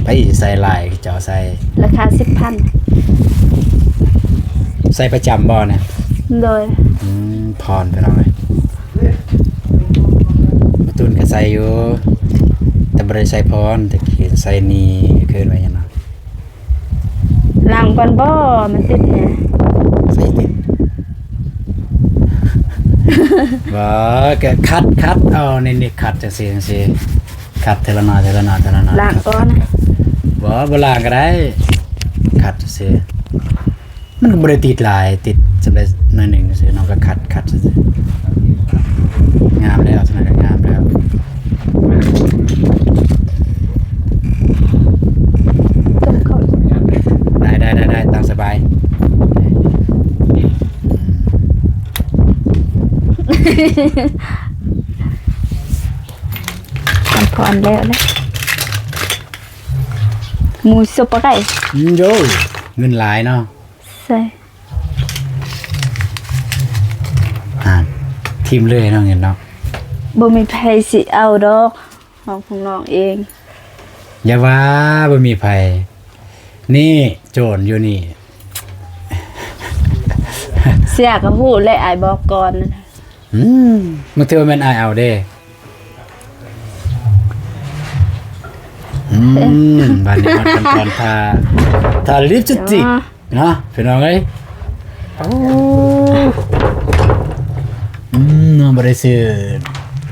ໄປໃສ່ຫຼາຍ ເຈົ້າໃສ່ ລາຄາສິບພັນ. ໃສ່ປະຈຳບໍ່ນະ? ໂດຍ. ອືມ ຜ່ອນ ພີ່ນ້ອງເອີຍ. ປະຕູນກໍໃສ່ຢູ່ ແຕ່ບໍ່ໄດ້ໃສ່ຜ່ອນ ແຕ່ກີ້ໃສ່ນີ້ ເອີ້ນວ່າຫຍັງນະ? ລ້າງກ່ອນບໍ່? ມັນຕິດແດ່. ໃສ່ຕິດ. ບໍ່ ກໍຂັດ ຂັດເອົາ ນີ້ໆ ຂັດຈັ່ງຊີ້ ຈັ່ງຊີ້ ຂັດເທື່ອລະໜ້ອຍ ເທື່ອລະໜ້ອຍ ເທື່ອລະໜ້ອຍ. ລ້າງກ່ອນ. ບໍ່ ບໍ່ລ້າງກໍໄດ້ ຂັດຊື່ໆ. ມັນກໍບໍ່ໄດ້ຕິດຫຼາຍ ຕິດສ່ຳໃດໜ້ອຍໜຶ່ງຊື່ໆ ນ້ອງກໍຂັດ ຂັດຊື່ໆ. ງາມແລ້ວ ສ່ຳນັ້ນກໍງາມແລ້ວ. ໄດ້ ໄດ້ ໄດ້ ໄດ້ ຕາມສະບາຍ. ພັກຜ່ອນແລ້ວແຫຼະ. ໝູສົບປະໄກ່. ອືມ ໂຢ ເງິນຫຼາຍເນາະ. ໃສ່ ອ່າ ຖິ້ມເລີຍເນາະ ເງິນເນາະ. ບໍ່ມີໃຜຊິເອົາດອກ ຂອງພວກນ້ອງເອງ. ຢ່າວ່າບໍ່ມີໃຜ ນີ້ໂຈນຢູ່ນີ້. ເສຍກໍຮູ້ແຫຼະ ອ້າຍບອກກ່ອນ. ອືມ ມັນຖືວ່າແມ່ນອ້າຍເອົາເດ້. ອືມ ບາດນີ້ຮອດຂັ້ນຕອນທາ ທາລິບສະຕິກເນາະ ພີ່ນ້ອງເອີຍ. ໂອ້ ອືມ ນ້ອງບໍ່ໄດ້ຊື້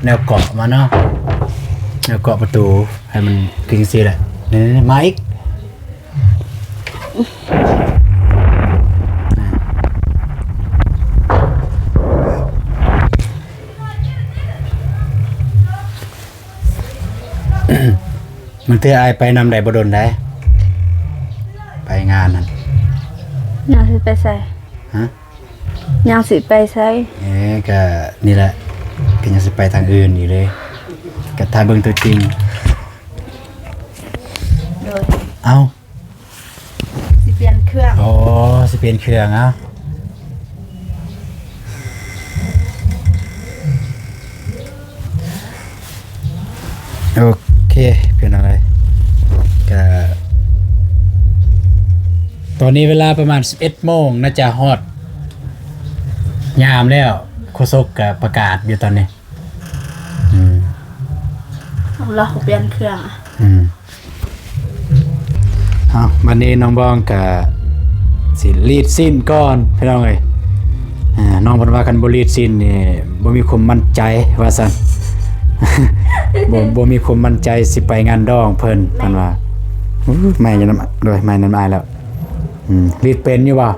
ແນວເກາະມາເນາະ ແນວເກາະປະຕູ ໃຫ້ມັນຄືຈັ່ງຊີ້ແຫຼະ. ນີ້ໆ ມາອີກ. ບາງເທື່ອອ້າຍໄປນຳໄດ້ບໍ່ດົນໃດ ໄປງານນັ້ນ. ຍັງຊິໄປໃສ? ຮະ? ຍັງຊິໄປໃສ? ເອີ ກະນີ້ແຫຼະ ກະຍັງຊິໄປທາງອື່ນອີກເດ້ ກະຖ້າເບິ່ງຕົວຈິງ. ໂດຍ. ເອົ້າ ຊິປ່ຽນເຄື່ອງ. ອໍ ຊິປ່ຽນເຄື່ອງ. ເອົ້າ ໂອເຄ ເປັນຈັ່ງໃດ ກະຕອນນີ້ເວລາປະມານສິບເອັດໂມງ ໜ້າຈະຮອດຍາມແລ້ວ ໂຄສົກກະປະກາດຢູ່ຕອນນີ້. ອືມ ລາວປ່ຽນເຄື່ອງ. ອືມ ເອົາ ບັດນີ້ນ້ອງບອງກະຊິລີດຊີ້ນກ່ອນ ພີ່ນ້ອງເອີຍ. ອ່າ ນ້ອງເພິ່ນວ່າຄັນບໍ່ລີດຊີ້ນນີ້ບໍ່ມີຄວາມໝັ້ນໃຈວ່າຊັ້ນ ບໍ່ ບໍ່ມີຄວາມໝັ້ນໃຈຊິໄປງານດອງເພິ່ນ ເພິ່ນວ່າ. ໂອ້ ໄໝ້ນຳ ໂດຍ ໄໝ້ນຳອ້າຍແລ້ວ. ອືມ ລີດເປັນຢູ່ບໍ່?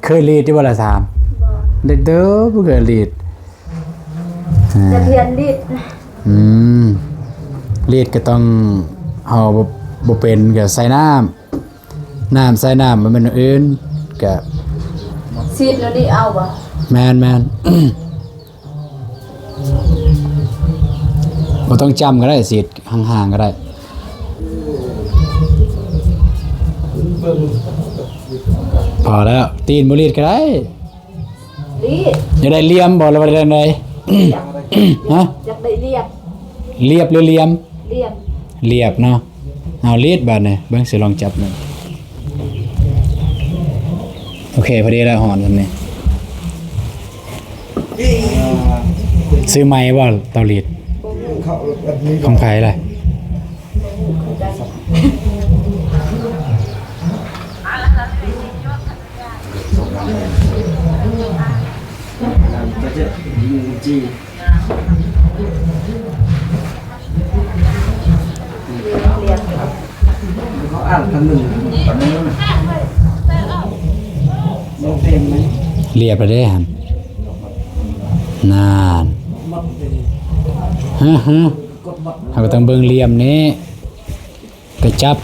ເຄີຍລີດຢູ່ບໍ່ລະ? ຖາມ. ບໍ່. ເດັກເດີ ບໍ່ເຄີຍລີດ. ອ່າ ຈະຮຽນລີດ. ອືມ ລີດກໍຕ້ອງ ເຮົາບໍ່ ບໍ່ເປັນກໍໃສ່ນ້ຳ ນ້ຳໃສ່ນ້ຳ ບໍ່ແມ່ນແນວອື່ນ ກໍ ສີດແນວນີ້ເອົາບໍ່? ແມ່ນໆ ບໍ່ຕ້ອງຈ້ຳກໍໄດ້ ສີດຫ່າງໆກໍໄດ້. ພໍແລ້ວ ຕີນບໍ່ລີດກໍໄດ້. ລີດ ຢາກໄດ້ຫຼ່ຽມບໍ່ ຫຼືວ່າໄດ້ແນວໃດ? ຮະ? ຢາກໄດ້ລຽບ ລຽບຫຼືຫຼ່ຽມ? ລຽບ ລຽບເນາະ. ເອົາ ລີດບາດນີ້ ເບິ່ງ ຊິລອງຈັບເບິ່ງ. ໂອເຄ ພໍດີແລ້ວ ຮ້ອນສ່ຳນີ້. ຊື້ໃໝ່ບໍ່ເຕົາລີດ? ຂອງໃຜລະ? ລຽບແລ້ວເດ້ຫັ້ນ ນັ້ນ ຮະ ຮະ ເຮົາກໍຕ້ອງເບິ່ງຫຼ່ຽມນີ້. ໄປຈັບ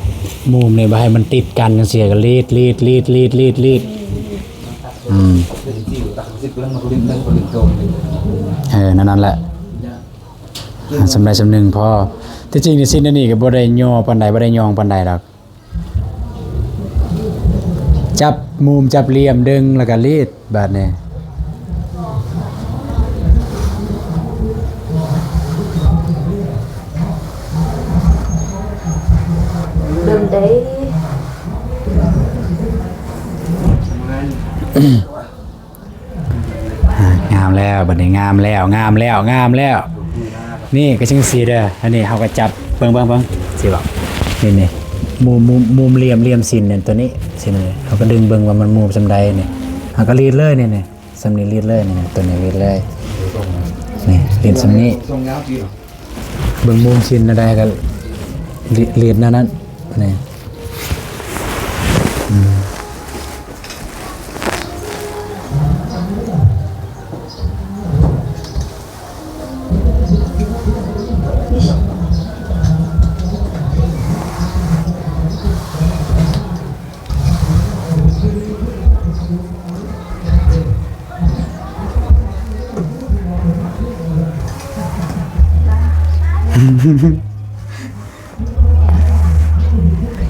ມຸມນີ້ ບໍ່ໃຫ້ມັນຕິດກັນຈັ່ງຊີ້ ກໍລີດ ລີດ ລີດ ລີດ ລີດ ລີດ ອືມ ເອີ ນັ້ນ ນັ້ນແຫຼະ ອ່າ ສ່ຳໃດສ່ຳໜຶ່ງພໍ. ທີ່ຈິງນີ້ ສິ້ນອັນນີ້ກໍບໍ່ໄດ້ຍໍປານໃດ ບໍ່ໄດ້ຍ່ອງປານໃດດອກ. ຈັບມຸມ ຈັບຫຼ່ຽມ ດຶງ ແລ້ວກໍລີດ. ບາດນີ້ ເລີ່ມໄດ້ ອ່າ ງາມແລ້ວ ບາດນີ້ ງາມແລ້ວ ງາມແລ້ວ ງາມແລ້ວ. ນີ້ກໍຈັ່ງຊີ້ເດີ ອັນນີ້ເຮົາກໍຈັບ ເບິ່ງ ເບິ່ງ ເບິ່ງ ຊິບອກ ນີ້ ນີ້ ມຸມ ມຸມ ມຸມຫຼ່ຽມ ຫຼ່ຽມສິ້ນນີ້ ຕົວນີ້ ສິ້ນນີ້ ເຮົາກໍດຶງເບິ່ງວ່າມັນມຸມສ່ຳໃດນີ້ ເຮົາກໍລີດເລີຍ ນີ້ ນີ້ ສ່ຳນີ້ລີດເລີຍ ນີ້ ຕົວນີ້ລີດເລີຍ ນີ້ ລີດສ່ຳນີ້ ເບິ່ງມຸມສິ້ນແນວໃດກໍລີດ ລີດແນວນັ້ນ ນີ້ ອືມ.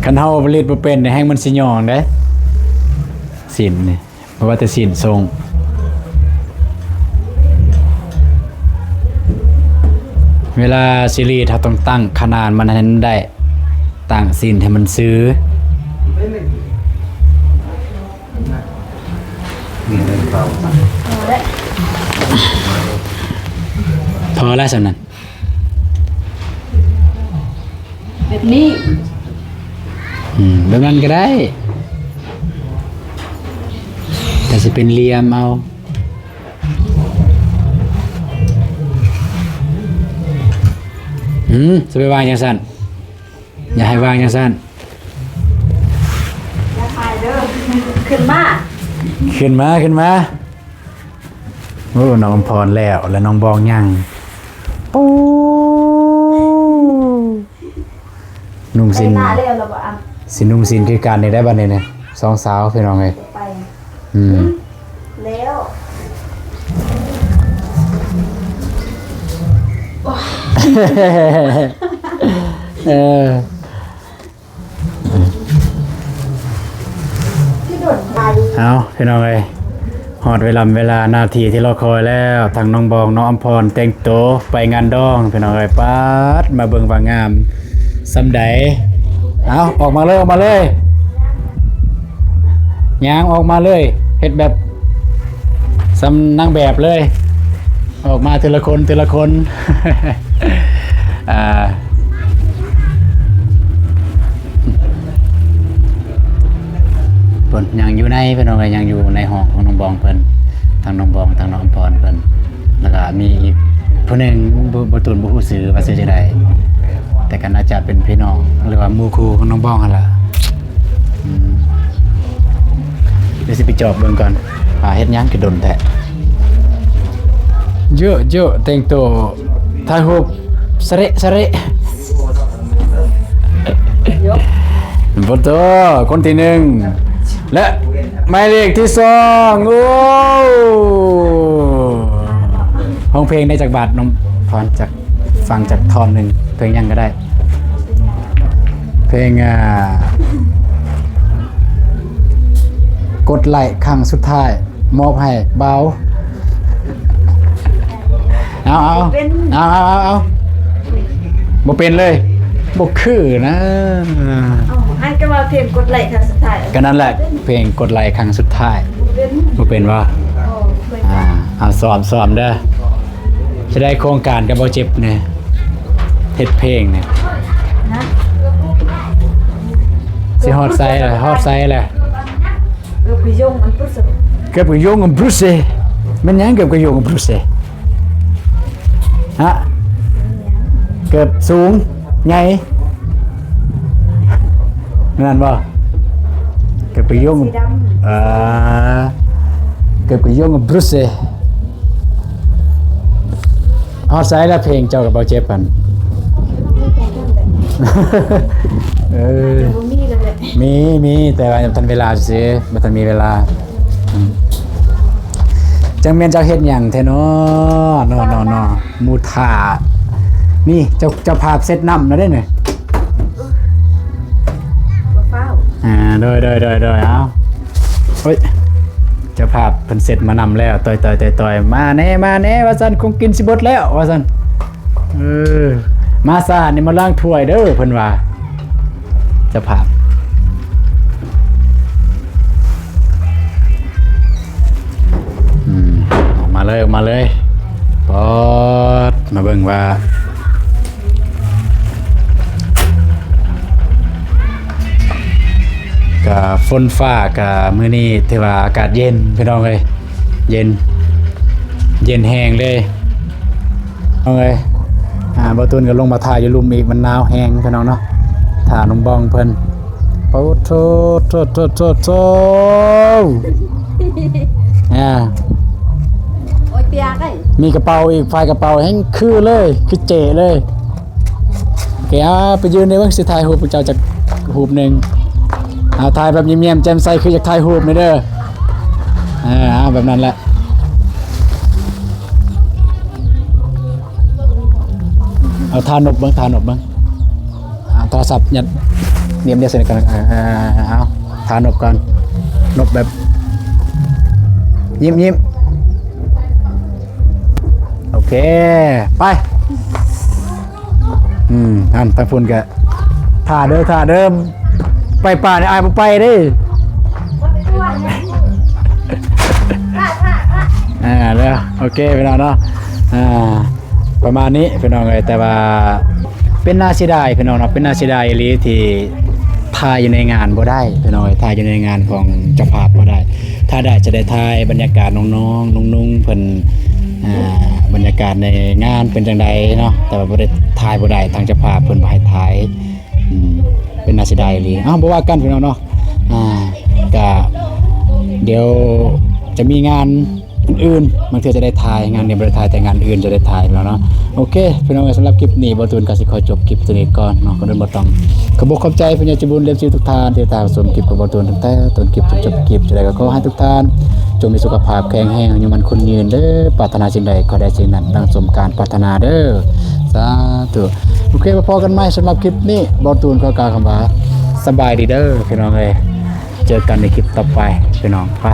ຄັນເຮົາຜະລິດບໍ່ເປັນນີ້ ແຮ່ງມັນຊິຫຍໍ້ເດ້ ສິ້ນນີ້ ບໍ່ວ່າແຕ່ສິ້ນສົ່ງ ເວລາຊິລີດ ເຮົາຕ້ອງຕັ້ງຂະໜາດມັນໃຫ້ມັນໄດ້ ຕັ້ງສິ້ນໃຫ້ມັນຊື່. ພໍແລ້ວສ່ຳນັ້ນ ແບບນີ້ ອືມ ແບບນັ້ນກໍໄດ້ ແຕ່ຊິເປັນຫຼ່ຽມເອົາ. ອືມ ຈະໄປວາງຈັ່ງຊັ້ນ ຢ່າໃຫ້ວາງຈັ່ງຊັ້ນ ຢ່າຖ່າຍເດີ ຂຶ້ນມາ ຂຶ້ນມາ ຂຶ້ນມາ. ໂອ້ ນ້ອງອຳພອນແລ້ວ ແລະ ນ້ອງບອງຍັງ ໂອ້ ນຸ່ງສິ້ນ ໄປໜ້າແລ້ວລະບໍ່ອຳ ຊິນຸ່ງສິ້ນຄືກັນນີ້ໄດ້ບັດນີ້ນະ ສອງສາວພີ່ນ້ອງເອີຍ ໄປ ອືມ ແລ້ວ ເອີ ເອົາ ພີ່ນ້ອງເອີຍ ຮອດເວລາ ເວລານາທີທີ່ລໍຄອຍແລ້ວ ທັງນ້ອງບອງ ນ້ອງອຳພອນ ແຕ່ງໂຕໄປງານດອງ ພີ່ນ້ອງເອີຍ ປາດ ມາເບິ່ງວ່າງາມສ່ຳໃດ. ເອົາ ອອກມາເລີຍ ອອກມາເລີຍ ຍ່າງອອກມາເລີຍ ເຮັດແບບສ່ຳນາງແບບເລີຍ ອອກມາເທື່ອລະຄົນ ເທື່ອລະຄົນ ອ່າ ເພິ່ນຍັງຢູ່ໃນ ພີ່ນ້ອງເອີຍ ຍັງຢູ່ໃນຫ້ອງຂອງນ້ອງບອງເພິ່ນ ທັງນ້ອງບອງ ທັງນ້ອງອຳພອນເພິ່ນ ແລ້ວກະມີອີກຜູ້ໜຶ່ງ ບໍ່ ບໍ່ ຕູນບໍ່ຮູ້ຊື່ວ່າຊື່ຈັ່ງໃດ ແຕ່ກໍໜ້າຈະເປັນພີ່ນ້ອງ ຫຼືວ່າໝູ່ຄູ່ຂອງນ້ອງບອງຫັ້ນລະ ອືມ ດຽວຊິໄປຈອບເບິ່ງກ່ອນ ອ່າ ເຮັດຫຍັງຄືດົນແທ້ ເຍອະໆ ແຕ່ງໂຕ ຖ່າຍຮູບ ສະເຣະ ສະເຣະ ບໍ່ໂຕ ຄົນທີໜຶ່ງ ແລະ ໝາຍເລກທີສອງ ໂອ້ ຮ້ອງເພງໄດ້ຈັກບາດ ນ້ອງພອນ ຈັກ ຟັງຈັກທ່ອນໜຶ່ງ ເພງຫຍັງກໍໄດ້ ເພງ ອ່າ ກົດໄລ້ຄັ້ງສຸດທ້າຍ ມອບໃຫ້ບ່າວ ເອົາ ເອົາ ບໍ່ເປັນ ເອົາ ເອົາ ເອົາ ບໍ່ເປັນເລີຍ ບໍ່ຄືນະ. ເອົ້າ ອ້າຍກໍວ່າເພງກົດໄລຄັ້ງສຸດທ້າຍ ກໍນັ້ນແຫຼະ ເພງກົດໄລຄັ້ງສຸດທ້າຍ ບໍ່ເປັນ ບໍ່ເປັນບໍ່? ເອີ ບໍ່ເປັນ. ອ່າ ເອົາ ຊ້ອມ ຊ້ອມເດີ ຈະໄດ້ໂຄງການກັບບໍ່ເຈັບນີ້ ເຮັດເພງນີ້ ນະ ຊິຮອດໃສລະ ຮອດໃສລະ? ເກືອບກະຍົງອັນບຣູເຊ ເກືອບກະຍົງອັນບຣູເຊ ແມ່ນຫຍັງເກືອບກະຍົງອັນບຣູເຊ? ຮະ ເກີບສູງໃຫຍ່ ແມ່ນບໍ່? ເກີບກະຍົງ ສີດຳ ອ່າ ເກີບກະຍົງບຣູເຊ. ຮອດໃສລະເພງເຈົ້າກັບເບົາເຈັບຫັ້ນ? ເອີ ອາດຈະບໍ່ມີແລ້ວແຫຼະ ມີ ມີ ແຕ່ວ່າຍັງບໍ່ທັນເວລາຊື່ໆ ບໍ່ທັນມີເວລາ. ອືມ ຈັ່ງແມ່ນເຈົ້າເຮັດຫຍັງແທ້ນໍ ນໍ ນໍ ນໍ ໝູ່ຖ້າ ນີ້ ເຈົ້າ ເຈົ້າພາບເຊັດນ້ຳແລ້ວເດ້ນີ້ ບໍ່ຟ້າວ ອ່າ ໂດຍ ໂດຍ ໂດຍ ໂດຍ ເອົາ ໂອ້ຍ ເຈົ້າພາບເພິ່ນເຊັດມານຳແລ້ວ ຕ່ອຍໆ ຕ່ອຍໆ ມາແດ່ ມາແດ່ ວ່າຊັ້ນ ຄົງກິນຊິເບິດແລ້ວ ວ່າຊັ້ນ. ເອີ ມາຊານີ້ມາລ້າງຖ້ວຍເດີ ເພິ່ນວ່າ ເຈົ້າພາບ ອືມ ອອກມາເລີຍ ອອກມາເລີຍ ປອດ ມາເບິ່ງວ່າ ກະຝົນຟ້າ ກະມື້ນີ້ຖືວ່າອາກາດເຢັນ ພີ່ນ້ອງເອີຍ ເຢັນ ເຢັນແຮງເລີຍ ເອີຍ ອ່າ ບ່າວຕູນກໍລົງມາຖ່າຍຢູ່ລຸ່ມອີກ ມັນໜາວແຮງພີ່ນ້ອງເນາະ ຖ້ານ້ອງບອງເພິ່ນ ໂອ້ໂທ້ ໂທ້ ໂທ້ ໂທ້ ໂທ້ ອ່າ ໂອ້ຍ ເປຍກເອີຍ ມີກະເປົາອີກ ຝາຍກະເປົາແຮງຄືເລີຍ ຄືເຈ້ເລີຍ. ໂອເຄ ເອົາ ໄປຢືນໃນເບິ່ງ ຊິຖ່າຍຮູບພວກເຈົ້າຈັກຮູບໜຶ່ງ ເອົາ ຖ່າຍແບບຍິ້ມແຍ້ມແຈ່ມໃສ ຄືຢາກຖ່າຍຮູບນີ້ເດີ ເອີ ເອົາ ແບບນັ້ນແຫຼະ ເອົາ ທ່ານົບເບິ່ງ ທ່ານົບເບິ່ງ ເອົາ ໂທລະສັບຍັດ ນຽມໆ ໃສ່ກັນ ເອົາ ທ່ານົບກ່ອນ ນົບແບບຍິ້ມໆ ໂອເຄ ໄປ. ອືມ ຫັ້ນ ທາງພຸ້ນກະ ຖ້າເດີ ຖ້າເດີ ໄປປ່ານີ້ອ້າຍບໍ່ໄປເດ້ ອ່າ ເດີ ໂອເຄ ພີ່ນ້ອງເນາະ ອ່າ ປະມານນີ້ພີ່ນ້ອງເອີຍ ແຕ່ວ່າເປັນໜ້າເສຍດາຍພີ່ນ້ອງເນາະ ເປັນໜ້າເສຍດາຍອີ່ຫຼີທີ່ ຖ່າຍຢູ່ໃນງານບໍ່ໄດ້ພີ່ນ້ອງເອີຍ ຖ່າຍຢູ່ໃນງານຂອງເຈົ້າພາບບໍ່ໄດ້ ຖ້າໄດ້ຈະໄດ້ຖ່າຍບັນຍາກາດນ້ອງໆ ນຸ່ງໆ ເພິ່ນ ອ່າ ບັນຍາກາດໃນງານເປັນຈັ່ງໃດເນາະ ແຕ່ວ່າບໍ່ໄດ້ ຖ່າຍບໍ່ໄດ້ ທາງເຈົ້າພາບເພິ່ນບໍ່ໃຫ້ຖ່າຍ ອືມ ເປັນໜ້າເສຍດາຍອີ່ຫຼີ ເອົ້າ ບໍ່ວ່າກັນພີ່ນ້ອງເນາະ ອ່າ ກະດຽວຈະມີງານ ອື່ນໆ ບາງເທື່ອຈະໄດ້ຖ່າຍ ງານນີ້ບໍ່ໄດ້ຖ່າຍ ແຕ່ງານອື່ນຈະໄດ້ຖ່າຍແລ້ວເນາະ ໂອເຄ ພີ່ນ້ອງເອີຍ ສຳລັບຄລິບນີ້ ບ່າວຕູນກໍຊິຂໍຈົບຄລິບຕົວນີ້ກ່ອນເນາະ ກ່ອນອື່ນບໍ່ຕ້ອງ ຂອບອົກຂອບໃຈຜູ້ໃຫຍ່ໃຈບຸນ ເອັຟຊີ ທຸກທ່ານ ທີ່ຕິດຕາມຊົມຄລິບຂອງບ່າວຕູນຕັ້ງແຕ່ຕົ້ນຄລິບຈົນຈົບຄລິບ ຈັ່ງໃດກໍຂໍໃຫ້ທຸກທ່ານຈົ່ງມີສຸຂະພາບແຂງແຮງ ອາຍຸໝັ້ນຂວັນຍືນເດີ ປາດຖະໜາສິ່ງໃດຂໍໄດ້ສິ່ງນັ້ນ ດັ່ງສົມການປາດຖະໜາເດີ ສາທຸ ໂອເຄ ມາພໍ້ກັນໃໝ່ ສຳລັບຄລິບນີ້ ບ່າວຕູນຂໍກ່າວຄຳວ່າ ສະບາຍດີເດີ ພີ່ນ້ອງເອີຍ ເຈີກັນໃນຄລິບຕໍ່ໄປ ພີ່ນ້ອງ ໄປ.